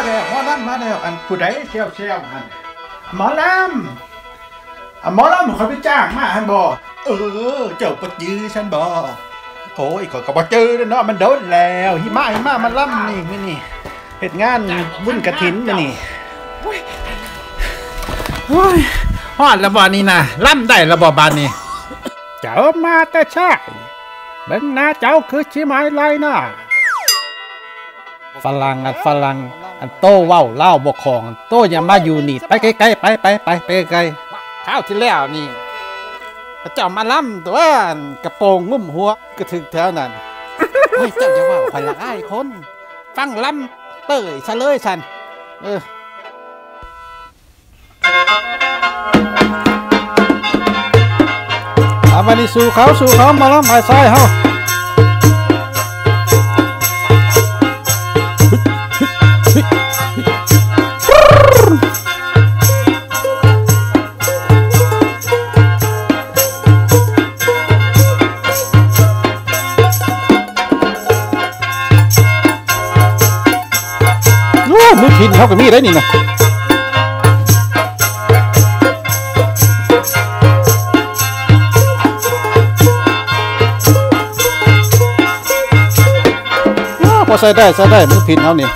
ແລ້ວ ໝໍລຳມາແລ້ວ. ອັນຜູ້ໃດແຊວໆຫັ້ນ? ໝໍລຳ. ອາ ໝໍລຳຂ້ອຍໄປຈ້າງມາຫັ້ນບໍ? ເອີ ເຈົ້າບໍ່ຈື່ຊັ້ນບໍ? ໂອ້ຍ ຂ້ອຍກໍບໍ່ຈື່ແລ້ວເນາະ ມັນດົນແລ້ວ. ຫິມະ ຫິມະ ມາລຳນີ້ ມື້ນີ້ເຮັດງານບຸນກະຖິນມື້ນີ້. ໂອ້ຍ ຮອດແລ້ວບໍ່ນີ້ນະ? ລຳໄດ້ແລ້ວບໍ່ບາດນີ້? ເຈົ້າມາແຕ່ໃສ? ເບິ່ງໜ້າເຈົ້າຄືຊິໝາຍໄລ່ນະ. ຝຣັ່ງ ອັນຝຣັ່ງ ອັນໂຕເວົ້າລາວບໍ່ຄ່ອງ ໂຕຢ່າມາຢູ່ນີ້ ໄປໄກໆ ໄປ ໄປ ໄປ ໄປໄກ. ຄາວທີ່ແລ້ວນີ້ ເຂົາເຈົ້າມາລຳຕົວະ ອັນກະໂປງງຸ້ມຫົວ ກະຖືກແຖວນັ້ນ. ໂອ້ຍ ເຈົ້າຢ່າເວົ້າ ຂ້ອຍລະອາຍຄົນ ຟັງລຳເຕີຍຊະເລີຍຊັ້ນ. ເອີ. ເອົາ ບາດນີ້ສູ້ເຂົາ ສູ້ເຂົາ ໝໍລຳຝ່າຍຊາຍເຮົາ. ໂອ້ ມືພິນເຮົາກໍມີໄດ໋ນີ້ນະ. ໂອ້ ພໍໃຊ້ໄດ້ ໃຊ້ໄດ້ ມືພິນເຮົານີ້.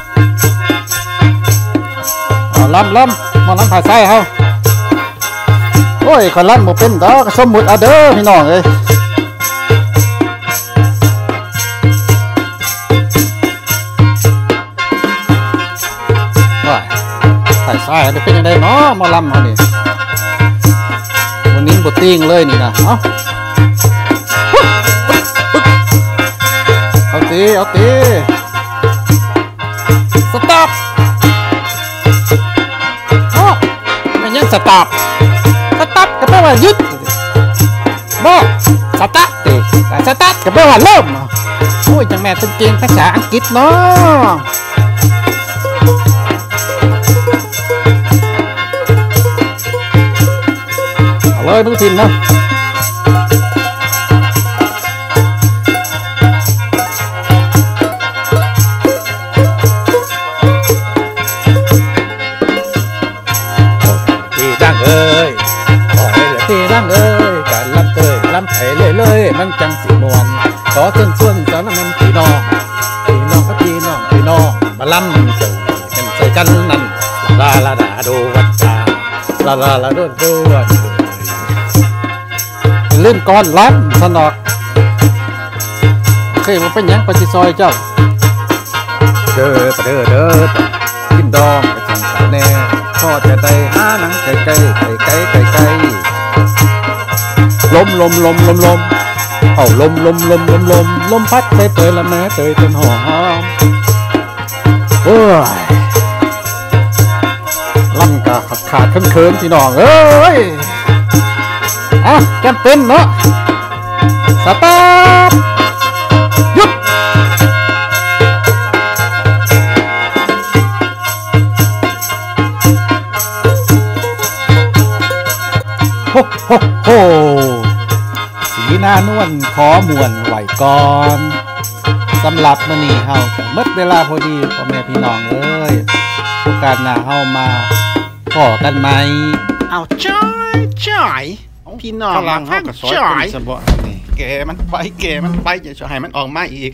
ເອົາ ລຳ ລຳ ໝໍລຳຝ່າຍຊາຍເຮົາ. ໂອ້ຍ ຂ້ອຍລຳບໍ່ເປັນດອກ ສົມມຸດເອົາເດີພີ່ນ້ອງເອີຍ. ວ້າຍ ຝ່າຍຊາຍເປັນຈັ່ງໃດເນາະ ໝໍລຳເຮົານີ້? ບໍ່ນິ້ງບໍ່ຕີງເລີຍນີ້ນະ. ເອົາ ເອົາຕິ ເອົາຕິ. ສະຕັອບ. ໂອ້ ແມ່ນຫຍັງສະຕັອບ? ສະຕັອບກໍແປວ່າຢຸດບໍ? ສະຕາດຕິ ສະຕາດກໍແປວ່າເລີ່ມ. ໂອ້ຍ ຈັ່ງແມ່ນເປັນເກັ່ງພາສາອັງກິດເນາະ. ເອົາເລີຍ ມືພິນເນາະ. ພີ່ນາງເອີຍ ຂໍໃຫ້ລະພີ່ນາງເອີຍ ການລຳເຕີຍລຳໄປເລື້ອຍໆ ມັນຈັ່ງຊິມ່ວນ. ຂໍເຊີນຊວນສາລະແມ່ນພີ່ນ້ອງ ພີ່ນ້ອງກັບພີ່ນ້ອງ ພີ່ນ້ອງມາລຳເຕີຍກັນໃສ່ກັນນັ້ນ ລາລາດາໂດວັດຈາ ລາລາລາໂດໂດວັດ. ເປັນເລື່ອງກ້ອນລຳຊັ້ນດອກ. ໂອເຄ ບໍ່ເປັນຫຍັງ ຂ້ອຍຊິຊ່ອຍເຈົ້າ. ເດີປະເດີເດີ ກິນດອງໄປຈັ່ງກັນແດ່ ພໍຈະໄດ້ຫານັ່ງໃກ້ໆ ໃກ້ໆ ໃກ້ໆ. ລົມ ລົມ ລົມ ລົມ ລົມ ເອົາ ລົມ ລົມ ລົມ ລົມ ລົມ ລົມພັດເຕີຍໆ ລະແມ່ເຕີຍຕົ້ນຫອມ. ໂອ້ຍ ລຳກະຂາດໆເຂີນໆ ພີ່ນ້ອງເອີຍ. ເອົ້າ ຈຳເປັນເນາະ. ສະຕັອບ ຢຸດ. ໂຮ ໂຮ ໂຮ. ສີໜ້ານວນຂໍມ່ວນໄວ້ກ່ອນ. ສຳລັບມື້ນີ້ເຮົາກໍໝົດເວລາພໍດີ ພໍ່ແມ່ພີ່ນ້ອງເອີຍ. ໂອກາດໜ້າເຮົາມາພໍ້ກັນໃໝ່. ເອົາ ຈ້ອຍ ຈ້ອຍ ພີ່ນ້ອງ ຝຣັ່ງເຮົາກໍຊ່ອຍເພິ່ນຊະເບາະນີ້. ແກ່ມັນໄປ ແກ່ມັນໄປ ຢ່າໃຫ້ມັນອອກມາອີກ.